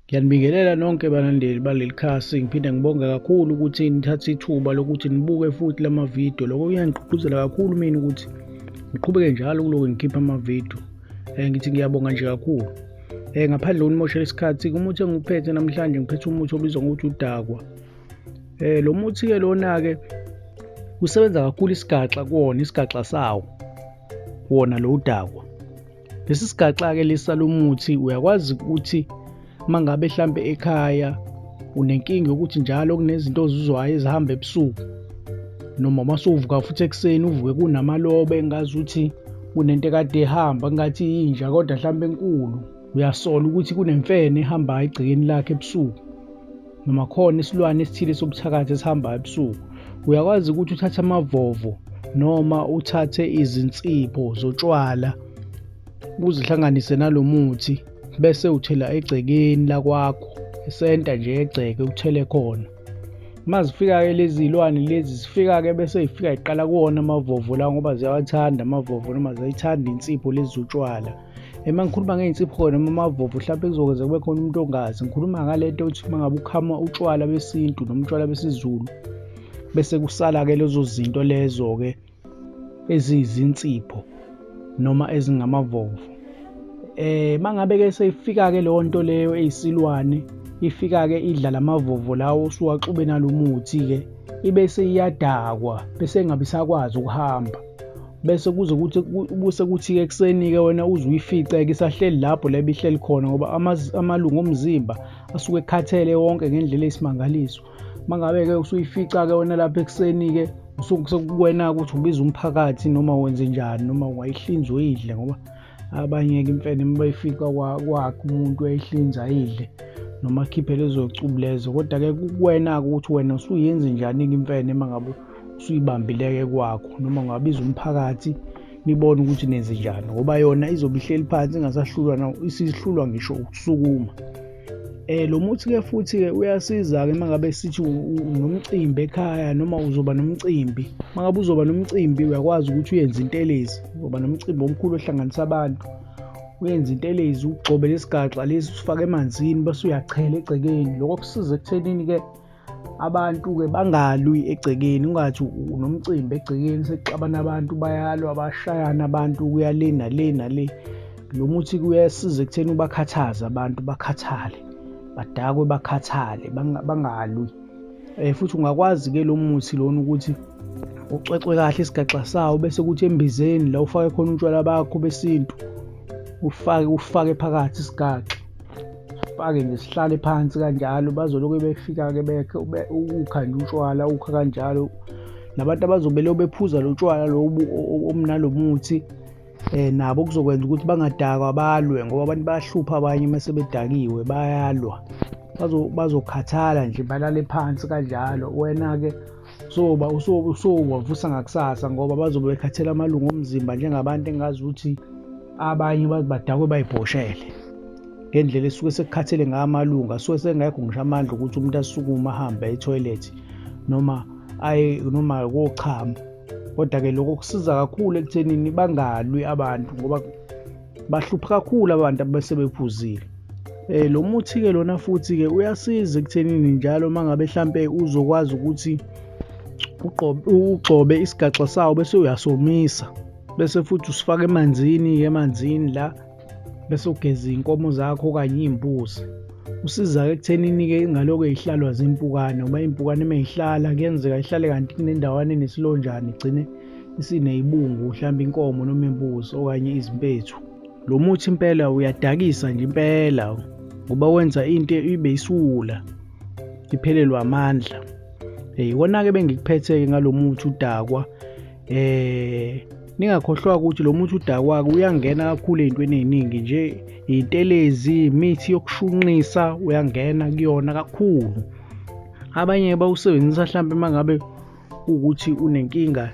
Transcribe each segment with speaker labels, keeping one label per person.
Speaker 1: Ngiyanibingelela nonke balandeli baleli khasi, ngiphinde ngibonge kakhulu ukuthi nithathe ithuba lokuthi nibuke futhi lama video. Lokho kuyangigqugquzela kakhulu mina ukuthi ngiqhubeke njalo kuloko ngikhipha amavidiyo. Ngithi ngiyabonga nje kakhulu. Ngaphandle kokunimoshela isikhathi, umuthi engiwuphethe namhlanje ngiphethe umuthi obizwa ngokuthi UDAKWA. Lo muthi-ke lona-ke usebenza kakhulu isigaxa kuwona, isigaxa sawo wona lo UDAKWA. Lesi sigaxa-ke lesa lo muthi uyakwazi ukuthi mangabe mhlambe ekhaya unenkinga yokuthi njalo kunezinto ozizwayo ezihamba ebsuku, noma masuvuka futhi ekuseni uvuke kunamalobe engazi ukuthi kunento ekade ehamba ngathi yinja kodwa mhlambe enkulu, uyasola ukuthi kunemfene ehambayo egcekeni lakhe ebsuku, noma khona isilwane esithile sobthakatha esihamba ebsuku. Uyakwazi ukuthi uthathe amavovo noma uthathe izinsipho zotshwala uzihlanganise nalo muthi bese uthela egcekeni lakwakho, isenta nje egceke uthele khona. Mazifika-ke lezi zilwane lezi zifika-ke bese zifika ziqala kuwona amavovo la ngoba ziyawathanda amavovo noma ziyayithanda insipho lezi zotshwala. Uma ngikhuluma ngey'nsipho khona noma amavovo mhlawumbe kuzokwenzeka kube khona umuntu ongazi, ngikhuluma ngale nto yokuthi uma ngabe ukhama utshwala besintu noma utshwala besiZulu bese kusala-ke lezo zinto lezo-ke eziyizinsipho noma ezingamavovo. Mangabe-ke seyifika-ke leyo nto leyo eyisilwane ifika-ke idla lamavovo lawo osuwaxube nalo muthi-ke ibese iyadakwa bese engabe isakwazi ukuhamba, bese bese kuthi-ke ekuseni-ke wena uze uyifice-ke isahleli lapho la ibihleli khona ngoba amalungu omzimba asuke ekhathele wonke ngendlela eyisimangaliso. Mangabe-ke usuyifica-ke wena lapho ekuseni-ke sekuwena-ke ukuthi ubiza umphakathi noma wenze njani noma ungayihlinza uyidle, ngoba abanye-ke imfene uma bayifika kwakhe umuntu uyayihlinza ayidle noma akhiphe lezo cubu lezo. Kodwa-ke kuwena-ke ukuthi wena usuyenze njani-ke imfene uma ngabe usuyibambile-ke kwakho, noma ungabiza umphakathi nibone ukuthi nenze njani, ngoba yona izobe ihleli phansi ingasahlulwa isihlulwa ngisho ukusukuma. Lo muthi-ke futhi-ke uyasiza-ke uma ngabe sithi unomcimbi ekhaya noma uzoba nomcimbi. Uma ngabe uzoba nomcimbi uyakwazi ukuthi uyenze intelezi, uzoba nomcimbi omkhulu ohlanganisa abantu, uyenze intelezi ugcobe lesigaxa lesi usifake emanzini bese uyachela egcekeni. Lokho kusiza ekuthenini-ke abantu-ke bangalwi egcekeni, ungathi unomcimbi egcekeni sekuxabana abantu bayalwa bashayana abantu kuya le nale nale. Lo muthi kuyasiza ekutheni ubakhathaze abantu bakhathale, badakwe bakhathale bangalwi. Futhi ungakwazi-ke lo muthi lona ukuthi ucwecwe kahle isigaxa sawo bese kuthi embizeni la ufake khona utshwala bakho besintu ufake phakathi isigaxa, ufake nje sihlale phansi kanjalo. Bazoloku befika-ke ukha nje utshwala ukha kanjalo, nabantu abazobe bephuza lo tshwala lobu omnalo muthi nabo kuzokwenza ukuthi bangadakwa balwe, ngoba abantu bayahlupha abanye mase bedakiwe bayalwa, bazokhathala nje balale phansi kanjalo. Wena-ke usowavusa ngakusasa ngoba bazobe bekhathela amalungu omzimba njengabantu engazi ukuthi abanye badakwe bayibhoshele ngendlela esuke sekukhathele ngayo amalungu, asuke sengekho ngisho amandla ukuthi umuntu asukume ahambe ethoyilethi noma kochama. Kodwa-ke lokho kusiza kakhulu ekuthenini bangalwi abantu ngoba bahlupha kakhulu abantu abasebephuzile. Lo muthi-ke lona futhi-ke uyasiza ekuthenini njalo uma ngabe mhlampe uzokwazi ukuthi ugcobe isigaxa sawo bese uyasomisa bese futhi usifake emanzini la bese ugeza iy'nkomo zakho okanye iy'mbuzi. Usiza-ke ekuthenini-ke ingalokho yihlalwa zimpukane, noma impukane uma yihlala kuyenzeka ihlale kanti kunendawana enesilonjana igcine isiney'bungu mhlawumbe inkomo noma imbuzi okanye izimpethu. Lo muthi impela uyadakisa nje impela ngoba wenza into ibe yisula iphelelwe amandla. Iwona-ke bengikuphethe-ke ngalo muthi UDAKWA. Ningakhohlwa ukuthi lo muthi UDAKWA-ke uyangena kakhulu ey'ntweni ey'ningi nje, iy'ntelezi, imithi yokushunqisa uyangena kuyona kakhulu. Abanye bawusebenzisa mhlawumbe uma ngabe ukuthi unenkinga,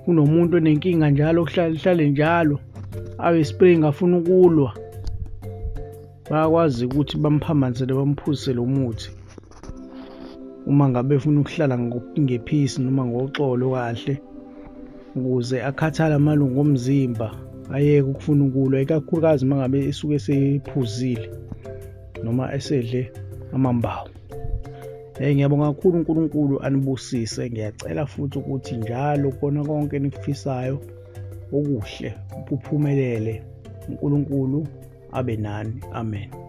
Speaker 1: kunomuntu onenkinga njalo hlale njalo abe spring afuna ukulwa, bayakwazi ukuthi bamphambanisele bamphuzise lo muthi uma ngabe efuna ukuhlala ngephisi noma ngoxolo kahle, ukuze akhathale amalungu omzimba ayeke ukufuna ukulwa, ikakhulukazi uma ngabe esuke sephuzile. noma esedle amambawu. Ngiyabonga kakhulu uNkulunkulu anibusise. Ngiyacela futhi ukuthi njalo kona konke enikufisayo okuhle kuphumelele. uNkulunkulu abe nani. Amen.